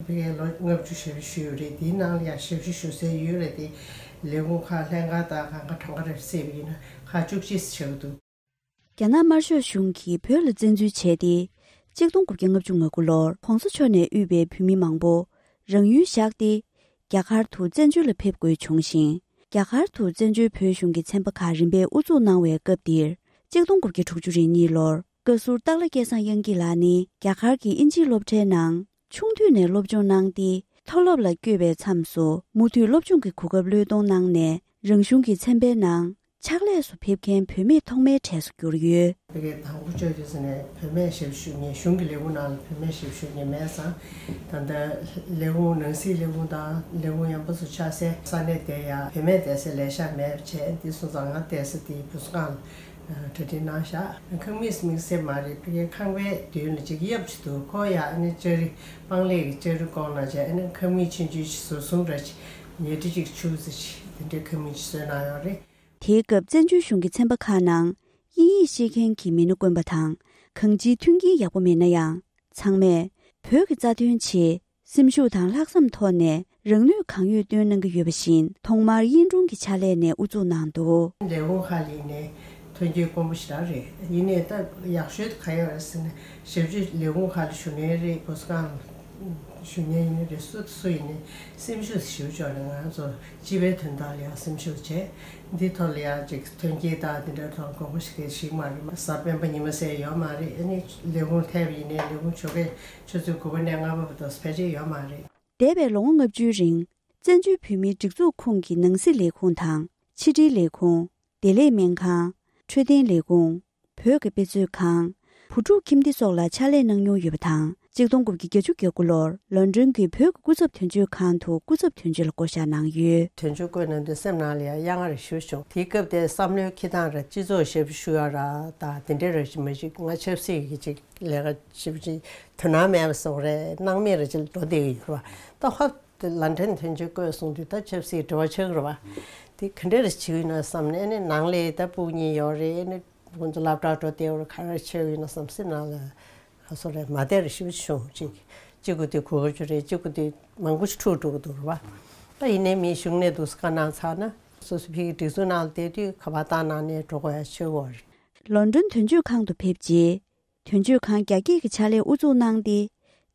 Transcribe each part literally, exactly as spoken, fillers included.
ཕ་གིར་ལོ་ལྔ་བཅུ་ཞབས་ཞུ་ཞུས་ཡོད་རེད། དེའི་ནང་ལ་ཡང་ཞབས་ཞུ་ཞུ་སའི་ཡུལ་རེད་དེ། ལས་ཁུངས་ཁག་ལྷན་ཁག་དང་གང་ག་གྲངས་ཀ་རེ་བསྲེས་པ་ཡིན་ན་ཁག་བཅུ་གཅིག་ཙམ་ཆགས་ཀྱི་འདུག་རྒྱ་ནག་དམར་ཤོག་གཞུང་གིས་བོད་ལ་བཙན་འཛུལ་བྱས་ཏེ། གཅིག་སྟོང་དགུ་བརྒྱ་ལྔ་བཅུ་ང་དགུ་ལོར་༸གོང་ས་མཆོག་ནས་དབུས་པའི་བོད་མི་མང་པོ་རང་ཡུལ་བཞག་སྟེ། རྒྱ་གར་དུ་བཙན་བྱོལ་ལ་ཕེབས་དགོས་བྱུང་ཞིང་། རྒྱ་གར་དུ་བཙན་བྱོལ་བོད་གཞུང་གི་ཚན་པ་ཁག་རིམ་པས་དབུ་འཛུགས་གནང་བའི་སྐབས་འདིར། གཅིག་སྟོང་དགུ་བརྒྱ་དྲུག་ཅུ་རེ་གཉིས་ལོར་བཀའ་ཟུར་སྟག་ལྷ་སྐལ་བཟང་དབྱངས་སྐྱིད་ལགས་ནི་རྒྱ་གར་གྱི་དབྱིན་ཇིའི་སློབ་གྲྭའི་ནང་ཆུང་དུས་ནས་སློབ་སྦྱོང་གནང་སྟེ། མཐོ་སློབ་ལ་བསྐྱོད་པའི་མཚམས་སུ་མུ་མཐུད་སློབ་སྦྱོང་གི་གོ་སྐབས་བློས་གཏོང་གནང་ནས། རང་གཞུང་གི་ཚན་པའི་ནང་ཕྱག་ལས་སུ་ཕེབས་མཁན་བུད་མེད་ཐོག་མའི་གྲས་སུ་གྱུར་ཡོད། ཕ་གིར་དང་པོ་བཅར་དུས་ཙམ་ནས་བུད་མེད་ཞབས་ཞུ་མཁན། གཞུང་གི་ལས་ཁུངས་ནང་ལ་བུད་མེད་ཞབས་ཞུ་མཁན་མེད་ཙང་། ད་ལྟ་ལས་ཁུངས་ནང་སྲིད་ལས་ཁུངས་དང་ལས་ཁུངས་ཡན་པ་སུ་ཆགས་སའི་ས་གནས་དེ་ཡང་བུད་མེད་བསྡད་སའི་ལས་ཤག་མེད་པ་བྱས། འདི་སོང་ཙང་ང་བསྡད་ས་དེའི་བུ་གསོ་ཁང་ལ་གྲ་སྒྲིག་གནང་བཞག་ཁང་མིག་དམིགས་བསལ་མ་རེད། ཕ་གིའི་ཁང་པའི་མདུན་ལ་ཅིག་གཡབ་ཅིག་འདུག་ཁོ་ཡང་ཨ་ནི་ལྕགས་རི་སྤང་ལེབ་ཀྱི་ལྕགས་རི་བསྐོངས་གནང་བྱས། ཨ་ནི་ཁང་མིག་ཆུང་ཆུང་ཞིག་ཟུར་གསུམ་རེ་ཅིག་ཉལ་ཁྲི་གཅིག་ཆུ་ཙམ་ཅིག་དེ་འདྲའི་ཁང་མིག་ཅིག་བཟོས་གནང་ཡོད་རེད། དེའི་སྐབས་བཙན་བྱོལ་གཞུང་གི་ཚན་པ་ཁག་ནང་དབྱིན་ཡིག་ཤེས་མཁན་གྱི་མི་སྣ་དཀོན་པ་དང་། གང་ཅིའི་མཐུན་རྐྱེན་ཡག་པོ་མེད་ན་ཡང་། ཚང་མས་བོད་ཀྱི་རྩ་དོན་ཆེད་སེམས་ཤུགས་དང་ལྷག་བསམ་ཐོག་ནས་རང་ནུས་གང་ཡོད་བཏོན་གནང་གི་ཡོད་པ་བཞིན། ཐོག་མར་དབྱིན་དྲུང་གི་ཕྱག་ལས་ནས་དབུ་འཛུགས་གནང་འདུག་ལས་ཁུངས་ཁག་ལ་ཡིན་ནའི་ཐོན་སྐྱེད་དཀོན་པོ་ཞེ་དྲག་རེད། ཡིན་ནའི་ད་ཡག་ཤོས་དེ་ག་ཡོད་རེད་ཟེར་ན། ཞབས་ཕྱི་ལས་ཁུངས་ཁག་ལ་ཞུ་མཁན་རེད། བུ་གསོ་ཁང་ཞུ་མཁན་ཡིན་ནའི་རེད། སུ་སུ་ཡིན་ནའི་སེམས་ཤུགས་ཞེ་པོ་ཅིག་ཡོད་རེད། ང་ཚོ་སྤྱི་པའི་དོན་དག་ལ་ཡང་སེམས་ཤུགས་བྱས། འདི་ཐོག་ལ་ཡང་ཅིག་ཐོན་སྐྱེད་དང་འདི་འདྲ་ཐོག་དགོས་མཁོ་ཞིག་གི་ཞིག་མ་རེད། གཟའ་སྤེན་པ་ཉི་མ་ཟེར་ཡོད་མ་རེད། ཨ་ནི་ལས་ཁུངས་ཐེབས་ཡིན་ནའི་ལས་ཁུངས་ཆོ་གའི་ཆུ་ཚོད་དགུ་པ་ནས་ལྔ་པ་བར་དུ་ཕལ་ཆེར་ཡོད་མ་རེད། འདས་པའི་ལོ་ངོ་ལྔ་བཅུའི་རིང་། བཙན་བྱོལ་བོད་མིའི་སྒྲིག་འཛུགས་ཁོངས་ཀྱི་ནང་སྲིད་ལས་ཁུངས་དང་། ཕྱི་དྲིལ་ལས་ཁུངས། བདེ་ལེགས་སྨན་ཁང་། འཕྲོད་བསྟེན་ལས་ཁུངས། བོད་ཀྱི་དཔེ་མཛོད་ཁང་། བུ་ཕྲུག་ཁྱིམ་སྡེ་སོགས་ལ་ཕྱག་ལས་གནང་མྱོང་ཡོད་པ་དང་། གཅིག་སྟོང་དགུ་བརྒྱ་བརྒྱད་ཅུ་གྱ་དགུ་ལོར་ལོན་ཌོན་གྱི་བོད་ཀྱི་སྐུ་ཚབ་དོན་གཅོད་ཁང་དུ་སྐུ་ཚབ་དོན་གཅོད་ལ་བསྐོ་བཞག་གནང་ཡོད། དོན་གཅོད་བསྐོས་གནང་དུས་སེམས་ནང་ལ་ཡང་གཡང་རེ་ཞུ་བྱུང་། དེའི་སྐབས་དེ་བསམ་བློའི་འཁྱེར་སྟངས་ར། སྤྱི་ཚོགས་ཞབས་ཞུ་ཡ་ར་དང་དེ་འདྲའི་ར་ཅིག་མ་ཅིག་ང་ཆབ་སྲིད་ཀྱི་ཅིག་ལས་ཀ་ཞིབ་ཅིག་དོ་སྣང་མེད་པ་སོགས་རེད། སྣང་མེད་རེ་ཅིག་འགྲོ་བསྡད་ཀྱི་ཡོད་རེད་བ། ད་ཧོབ་ཏེ་ལན་ཌན་དོན་གཅོད་བསྐོས་སོང་དུས་ད་ཆབ་སྲིད་འབྲེལ་བ་ཆགས་ཀྱི་རེད་བ། དེ་ག་འདྲ་རེ་བྱེད་ཀྱི་ཡོད་ན་བསམ་ནས། ཨ་ནི་ནང་ལ་ད་སྤུན་གཉིས་ཡོད་རེད། ཨ་ནི་ཁོང་ཚོ་སློབ་གྲྭར་འགྲོ་བསྡད་ཡོད་རེད། ག་རེ་བྱེད་ཀྱི་ཡོད་ན་བསམ། སེམས་ནང་ལ་ག་སོ་རེད། མ་བདེ་རེ་ཞེ་པོ་བྱུང་། གཅིག་གཅིག་པུ་དེ་གོ་སྐབས་ཅིག་རེད། གཅིག་པུ་དེ་མང་པོ་ཞིག་འཁྲུག་འགྲོ་གི་འདུག་རེད་བ། ད་ཡིན་ནའི་མིའི་གཞུང་ནས་འདུག་སེ་བཀའ་གནང་ཚར་ན། སོ་སོ་ཕ་གིའི་སྒྲིག་འཛུགས་ནང་ལ་བསྡད་དུས་ཁ་པར་བཏང་གནང་ནས་འགྲོ་དགོས་ཡ་ཆེ་བོ་རེད། ལོན་ཌོན་དོན་གཅོད་ཁང་དུ་ཕེབས་རྗེས། དོན་གཅོད་ཁང་རྒྱ་སྐྱེད་ཀྱི་ཕྱག་ལས་དབུ་འཛུགས་གནང་སྟེ།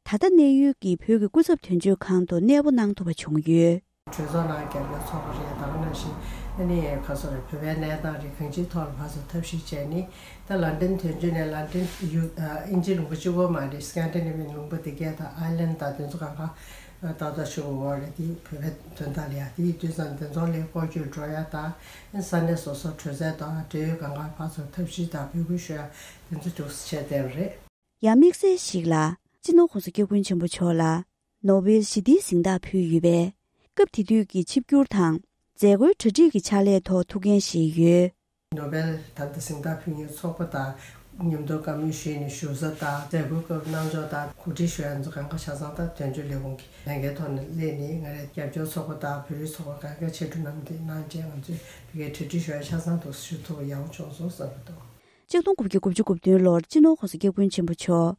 ད་ལྟ་གནས་ཡུལ་གྱི་བོད་ཀྱི་སྐུ་ཚབ་དོན་གཅོད་ཁང་དུ་གནས་སྤོ་གནང་ཐུབ་པ་བྱུང་ཡོད། གྲོས་ཚོགས་ནང་རྒྱབ་སྐྱོར་ཚོགས་པ་རེད། ད་ག་ནང་བཞིན་ཨ་ནི་ག་སོ་རེད། བོད་པའི་གནས་སྟངས་རེད། གང་ཅིའི་ཐོག་ལ་ཕར་ཚུར་ཐབས་ཤེས་བྱས་ནས། ད་ལན་ཌན་དོན་གཅོད་ནས། ལན་ཌན་ཡུ་ཨ་དབྱིན་ཇི་ལུང་པ་གཅིག་པོ་མ་རེད། སྐན་ཌི་ནེ་ཝི་ཡན་ལུང་པ་དེ་གས་དང་ཨའི་ལན་དང་དེ་ཚོ་གང་ག་ཏག་ཏག་ཞུ་དགོས་རེད། དེ་བོད་པའི་དོན་དག་ལ་ཡ། དེ་ཡིན་དུས་ཙང་དེ་ཚོ་ལ་སྐོར་སྐྱོད་འགྲོ་ཡ་དང་། ས་གནས་སོ་སོར་གྲོས་ཚོགས་དང་འབྲེལ་ཡོད་གང་ག་ཕར་ཚུར་ཐབས་ཤེས་དང་འབོད་སྐུལ་ཞུ་ཡ་དེ་ཚོ་འདུག་སེ་བྱས་བསྡད་པ་རེད། ཡང་དམིགས་བསལ་ཞིག་ལ། སྤྱི་ནོར་༸གོང་ས་༸སྐྱབས་མགོན་ཆེན་པོ་མཆོག་ལ་ནོ་བེལ་ཞི་བདེའི་གཟེངས་རྟགས་ཕུལ་ཡོད་པས། སྐབས་དེ་དུས་ཀྱི་ཆིབས་བསྒྱུར་དང་མཛད་སྒོའི་གྲ་སྒྲིག་གི་ཕྱག་ལས་ཐོག་ཐུགས་འགན་བཞེས་ཡོད། ནོ་བེལ་ད་ལྟ་གཟེངས་རྟགས་ཕུལ་མཁན་ཚོགས་པ་དང་མཉམ་དུ་བཀའ་མོལ་ཞུས་ནས་བཞུགས་ས་དང་། མཛད་སྒོའི་སྐབས་གནང་ཕྱོགས་དང་གོ་སྒྲིག་ཞུ་ཡ་ཚོ་གང་ག་ཆ་ཚང་ད་དོན་གཅོད་ལས་ཁུངས་ཀྱི་ལས་འགན་ཐོག་ནས་སླེབས་ནས། ང་རའི་རྒྱབ་སྐྱོར་ཚོགས་པ་དང་བོད་རིགས་ཚོགས་པ་གང་ག་ཕྱི་དྲོ་གནང་དེ་གནང་རྗེས། ང་ཚོས་ཕ་གིའི་གྲ་སྒྲིག་ཞུ་ཡ་ཆ་ཚང་དུ་ཞུ་ཐུབ་པ་ཡག་པོ་བྱུང་སོང་བསམ་གྱི་འདུག་གཅིག་སྟོང་དགུ་བརྒྱ་དགུ་བཅུ་གོ་བདུན་ལོར་སྤྱི་ནོར་༸གོང་ས་༸སྐྱབས་མགོན་ཆེན་པོ་མཆོག་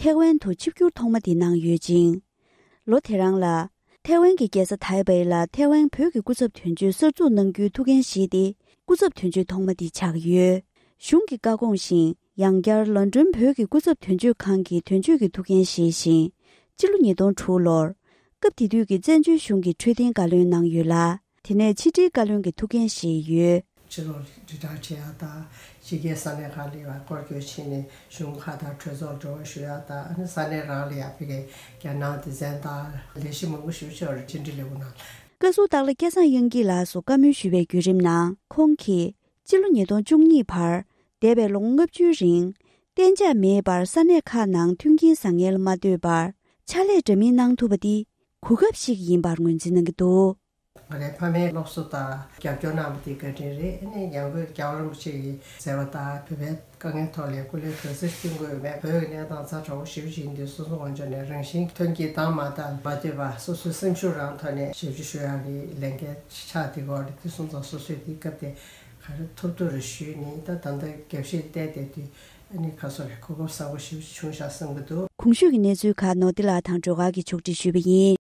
ཐེ་ཝན་དུ་ཆིབས་བསྒྱུར་ཐོག་མ་དེ་གནང་ཡོད་ཅིང་། ལོ་དེ་རང་ལ་ཐེ་ཝན་གྱི་རྒྱལ་ས་ཐའེ་པེ་ལ་ཐེ་ཝན་བོད་ཀྱི་སྐུ་ཚབ་དོན་གཅོད་གསར་འཛུགས་གནང་རྒྱུའི་ཐུགས་འགན་བཞེས་ཏེ། སྐུ་ཚབ་དོན་གཅོད་ཐོག་མ་དེ་ཆགས་ཡོད། གཞུང་གི་བཀའ་དགོངས་བཞིན། ཡང་བསྐྱར་ལོན་ཌོན་བོད་ཀྱི་སྐུ་ཚབ་དོན་གཅོད་ཁང་གི་དོན་གཅོད་ཀྱི་ཐུགས་འགན་བཞེས་ཤིང་། སྤྱི་ལོ་ཉིས་སྟོང་དྲུག་ལོར། སྐབས་དེ་དུས་ཀྱི་བཙན་བྱོལ་གཞུང་གི་འཕྲོད་བསྟེན་བཀའ་བློན་གནང་ཡོད་ལ། དེ་ནས་ཕྱི་དྲིལ་བཀའ་བློན་གྱི་ཐུགས་འགན་བཞེས་ཡོད། ཕྱི་ལོགས་དྲིལ་བསྒྲགས་བྱེད་ཡ་དང་། ཕྱི་རྒྱལ་ས་གནས་ཁག་ལ་ཡང་སྐོར་སྐྱོད་བྱས་ནས་གཞུང་ཁག་དང་གྲོས་ཚོགས་འབྲེལ་བ་ཞུ་ཡ་དང་། ཨ་ནི་ས་གནས་རང་ལ་ཡང་ཕ་གིའི་རྒྱལ་ནང་སྡེ་ཚན་དང་ལས་གཞི་མང་པོ་ཞིག་ཕྱོགས་རེ་ཕྱི་འབྲེལ་ལས་ཁུངས་ནང་། བཀའ་ཟུར་སྟག་ལྷ་སྐལ་བཟང་དབྱངས་སྐྱིད་ལགས་སུ་བཀའ་མོལ་ཞུས་པའི་བརྒྱུད་རིམ་ནང་། ཁོང་གིས་སྤྱི་ལོ་ཉིས་སྟོང་བཅུ་གཉིས་བར་འདས་པའི་ལོ་ངོ་ལྔ་བཅུའི་རིང་གཏན་འཇགས་མེད་པར་ས་གནས་ཁག་ནང་མཐུན་རྐྱེན་བཟང་ངན་ལ་མ་ལྟོས་པར་ཕྱག་ལས་འདྲ་མིན་གནང་ཐུབ་པ་འདི་གོ་སྐབས་ཤིག་ཡིན་པར་ངོས་འཛིན་གནང་གི་འདུག་ང་རའི་ཕ་མའི་སློབ་གསོ་དང་རྒྱབ་སྐྱོར་གནང་བ་དེ་བཀའ་དྲིན་རེད། ཨ་ནི་ཡང་སྒོས་རྒྱལ་བ་རིན་པོ་ཆེ་ཡི་མཛད་པ་དང་བོད་པའི་དཀའ་ངལ་ཐོག་ལ་སྐུ་ལས་ག་ཚོད་བསྐྱོན་དགོས་མེད། བོད་ཀྱི་གནས་སྟངས་ཚ་དྲག་པོ་ཞེ་པོ་ཅིག་ཡིན་དུས་སོ་སོ་ངོས་ཕྱོགས་ནས་རང་བཞིན་ཐོན་སྐྱེད་དང་མ་དང་མ་ལྟོས་པ་སོ་སོའི་སེམས་ཤུགས་རང་ཐོག་ནས་ཞབས་ཕྱི་ཞུ་ཡག་གི་ལས་འགན་ཆགས་བསྡད་ཀྱི་ཡོད་རེད། དེ་སོང་ཙང་སོ་སོས་དེའི་སྐབས་དེ་ག་རེ་ཐུབ་ཐུབ་རེ་ཞུས་ནས། ད་ད་ལྟ་རྒྱབ་བཤད་བལྟས་བསྡད་དུས། ཨ་ནི་ཁ་སོ་གི་གོ་སྐབས་བཟང་པོ་ཞིག་བྱུང་ཤག་བསམ་གི་འདུག། གོང་ཞུས་ཀྱི་གནས་ཚུལ་ཁག་ནོར་བདེ་ལགས་དང་སྒྲོལ་དཀར་གྱིས་ཕྱོགས་སྒྲིག་ཞུས་པ་ཡིན།